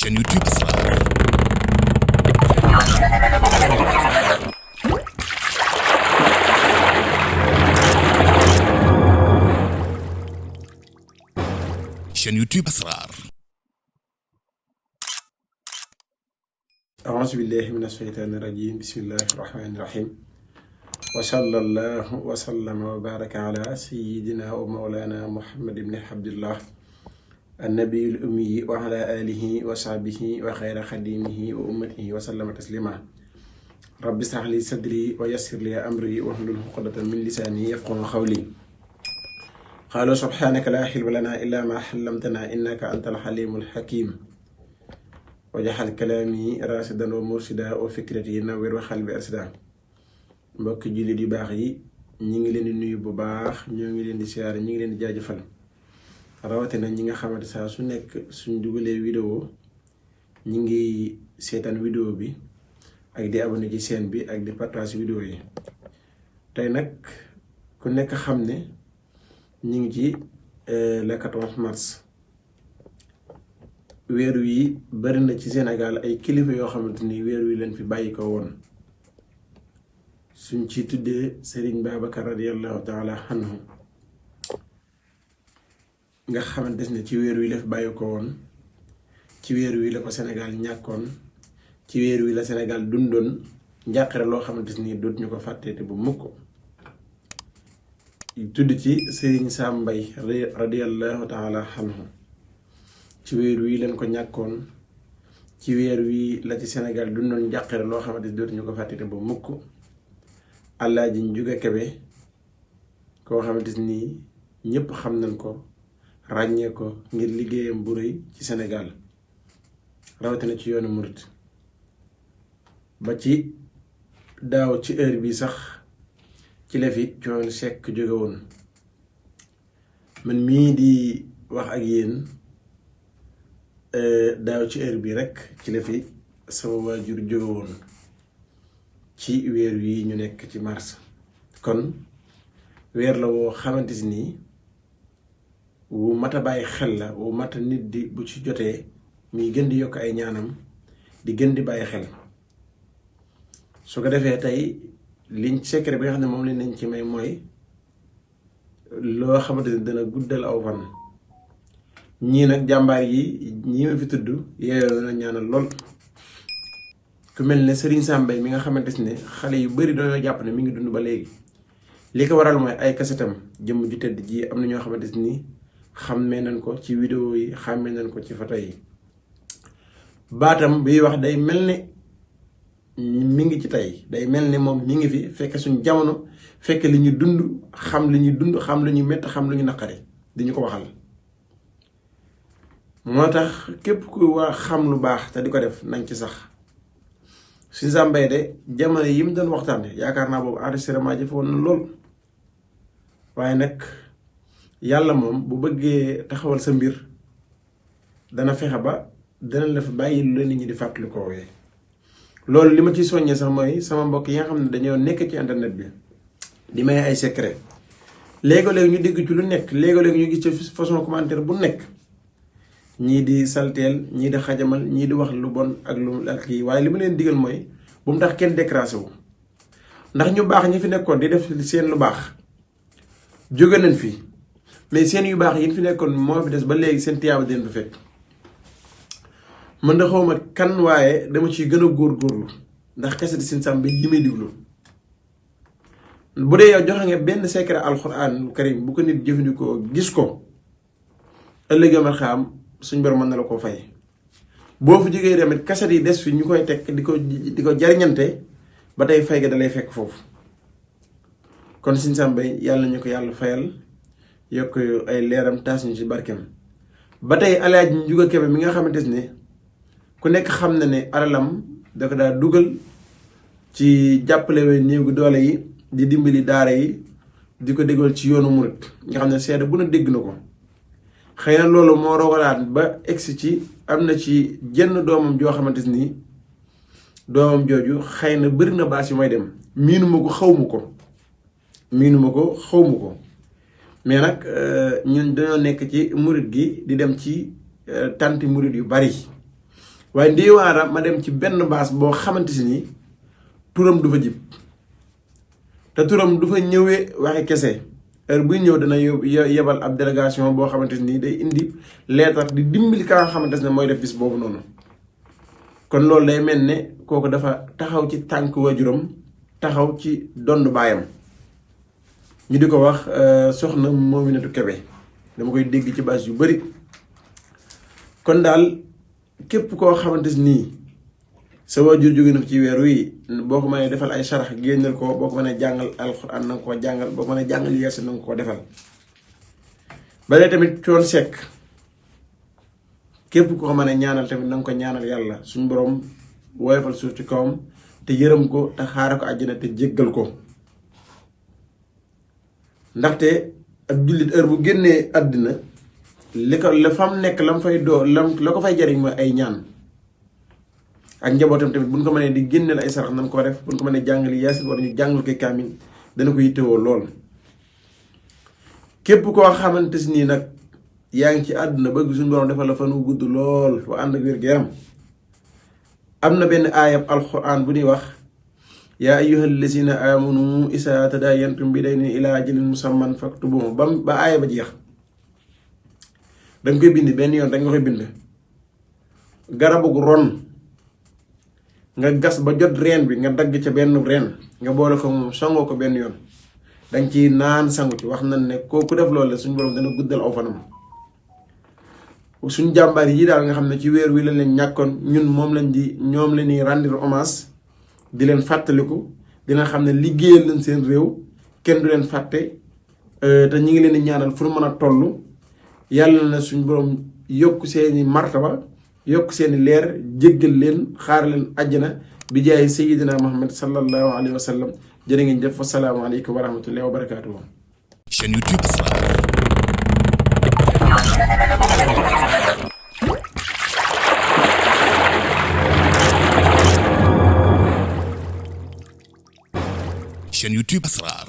chaîne YouTube Asrar. chaîne YouTube Asrar. أعوذ بالله من الشيطان الرجيم بسم الله الرحمن الرحيم وصلى الله وسلم وبارك على سيدنا ومولانا محمد بن عبد الله النبي الأمي وعلى آله وصحبه وخير خديمه وأمته وسلم تسليما رب اشرح لي صدري ويسر لي أمري واحلل عقدة من لساني يفقهوا قولي قالوا سبحانك لا حلم لنا إلا ما علمتنا إنك أنت الحليم الحكيم وجعل كلامي راشدا ومرشدا وفكرتي نوير وقلبي أرشدا mbokk jullit yu baax yi ñi ngi leen di nuyu bu baax ñoo ngi leen di siyaare ñi ngi leen di jaajëfal rawatina ñi nga xamante saa su nekk suñ dugalee vidéo ñi ngi seetaan vidéo bi ak di abonné ci chaîne bi ak di partage vidéo yi tey nag ku nekk xam ne ñi ngi ci le 14 mars weer wi bari na ci Sénégal ay kilifa yoo xamante ni weer wi leen fi bàyyi ko woon suñ ci tuddee Serigne Babacar radiyallahu taala anhu nga xamante ne ci weer wi la fi bàyyi ko woon ci weer wi la ko Sénégal ñàkkoon ci weer wi la Sénégal dundoon njàqare loo xamante ni doot ñu ko fàtteete bu mukk tudd ci Serigne Sam Mbaye radiyallahu taala anhu ci weer wi leen ko ñàkkoon ci weer wi la ci Sénégal dundoon njàqare loo xamante ni doot ñu ko fàtteete bu mukk Alaaji Njuga Kebe koo xamante ni ñëpp xam nañ ko ràññee ko ngir liggéeyam bu rëy ci Sénégal rawatina ci yoonu murit ba ci daaw ci heure bi sax ci la fi Thione Seck jóge woon man mii di wax ak yéen daaw ci heure bi rekk ci la fi sama waajur jóge woon ci weer wi ñu nekk ci mars kon weer la woo xamante ni wu mat a bàyyi xel la wu mat a nit di bu ci jotee muy gën di yokk ay ñaanam di gën di bàyyi xel su ko defee tey liñ secret bi nga xam ne moom lañ nañ ci may mooy loo xamante ni dana guddal aw fan ñii nag jàmbaar yi ñii ma fi tudd yeeyoo na ñaanal lool ku mel ne Serigne Sam Mbaye mi nga xamante ne xale yu bari dañoo jàpp ne mi ngi dund ba léegi li ko waral mooy ay kasetam jëmm ju tedd ji am na ñoo xamante ni xàmmee nañ ko ci vidéo yi xàmmee nañ ko ci photo yi baatam biy wax day mel ne mi ngi ci tey day mel ne moom mi ngi fi fekk suñ jamono fekk li ñu dund xam li ñu dund xam lu ñu métti xam lu ñu naqari di ñu ko waxal moo tax képp ku waa xam lu baax te di ko def nañ ci sax Serigne Sam Mbaye de jamono yi mu doon waxtaane yaakaar naa boobu enregistrement jëfe woon na lool waaye nag yàlla moom bu bëggee taxawal sa mbir dana fexe ba dana la fi bàyyi lu leen nit ñi di fàttali ko wooyee loolu li ma ciy soññee sax mooy sama mbokk yi nga xam ne dañoo nekk ci internet bi di may ay secret léego-léegi ñu dégg ci lu nekk léego-léegi ñu gis ci façon commentaire bu nekk ñii di salteel ñii di xajamal ñii di wax lu bon ak lu ak lii waaye li ma leen digal mooy bu mu tax kenn décrassé wu ndax ñu baax ñi fi nekkoon di def seen lu baax jóge nañ fi mais seen yu baax yi fi nekkoon moo fi des ba léegi seen tiyaaba den fa fekk man da xawma kan waaye dama ciy gën a góorgóorlu ndax kese di Serigne Sam Mbaye yi may diglu bu dee yow joxe nga benn secret alxuraan karim bu ko nit jëfandikoo gis ko ëllëg yomal xam suñ borom mën na la ko fay boo fi jógee tamit kaset yi des fi ñu koy teg di ko jariñante ba tey fay ga dalay fekk foofu kon Serigne Sam Mbaye yàlla ñu ko yàlla fayal yokk ay leeram taas ñu ci barkeem ba tey Alaaji Njuga Kebe mi nga xamante ne ku nekk xam na ne alalam da ko daa dugal ci jàppale we néew gi doole yi di dimbali daara yi di ko déggal ci yoonu murit nga xam ne seede bu na dégg na ko xëy na loolu moo rogalaat ba egsi ci am na ci jenn doomam joo xamante ni doomam jooju xëy na bëri na baas yu may dem miinuma ko xawma ko mais nag ñun dañoo nekk ci murit gi di dem ci tanti murit yu bari waaye ndéewaara ma dem ci benn baas boo xamante si ni turam du fa jib te turam du fa ñëwee waxe kese heure buy ñëw dana yebal ab délégation boo xamante ni day indi leetar di dimbali ka nga xamante ne mooy def bis boobu noonu. kon loolu day mel ne kooku dafa taxaw ci tànk wajuram taxaw ci dond baayam ñu di ko wax soxna Mominatou Kébé dama koy dégg ci base yu bari. kon daal képp koo xamante nii sa wajur jóge na ci weer wi boo ko mënee defal ay sarax génnal ko, boo ko mënee jàngal alxuraan na nga ko jàngal, boo ko mënee jàngal yeesa na nga ko defal. ba léegi tamit Thione Seck képp ko mën a ñaanal tamit na nga ko ñaanal yàlla suñu borom woyofal suuf ci kawam te yërëm ko te xaare ko àjjana te jéggal ko. ndaxte ab jullit heure bu génnee àddina li ko la fam nekk lam fay doo la ko fay jariñ mooy ay ñaan ak njabootam tamit buñ ko mënee di génneel ay sarax nan ko def, buñ ko mënee jàngali yaasin wala ñu jàngal koy kaamil dana ko yittewoo lool. képp koo xamante si nii nag yaa ngi ci àdduna bëgg suñu borom defal la fan wu gudd lool wa ànd ak wér-gu-yaram am na benn aayab alxuraan bu ñuy wax yaa ayyuhal lazina amanu isaa tadaayantum bi daynin ilaa ajalin musamman faktubuhu ba aaya ba jeex. danga koy bind benn yoon rek nga koy bind. garabu ron nga gas ba jot reen bi nga dagg ca benn reen nga boole ko moom sangoo ko benn yoon danga ci naan sangu ci. wax nañ ne kooku def loolu la suñu borom dana guddal aw fanam. suñ jàmbaar yi daal nga xam ne ci weer wi lañ leen ñàkkoon ñun ñoom la ñuy rendre hommage di leen fàttaliku dina xam ne liggéeyal leen seen réew kenn du leen fàtte te ñi ngi leen di ñaanal fu nu mën a toll yàlla na suñ borom yokk seeni martaba yokk seeni leer jéggal leen xaar leen àjjana bi jaay sayyidina Muhammad sallallahu alayhi wa sallam. jërë ngeen jëf, wassalaamu aleykum wa rahmatullahi wa barakaatuhu. chaîne YouTube Asrar. chaîne YouTube Asrar.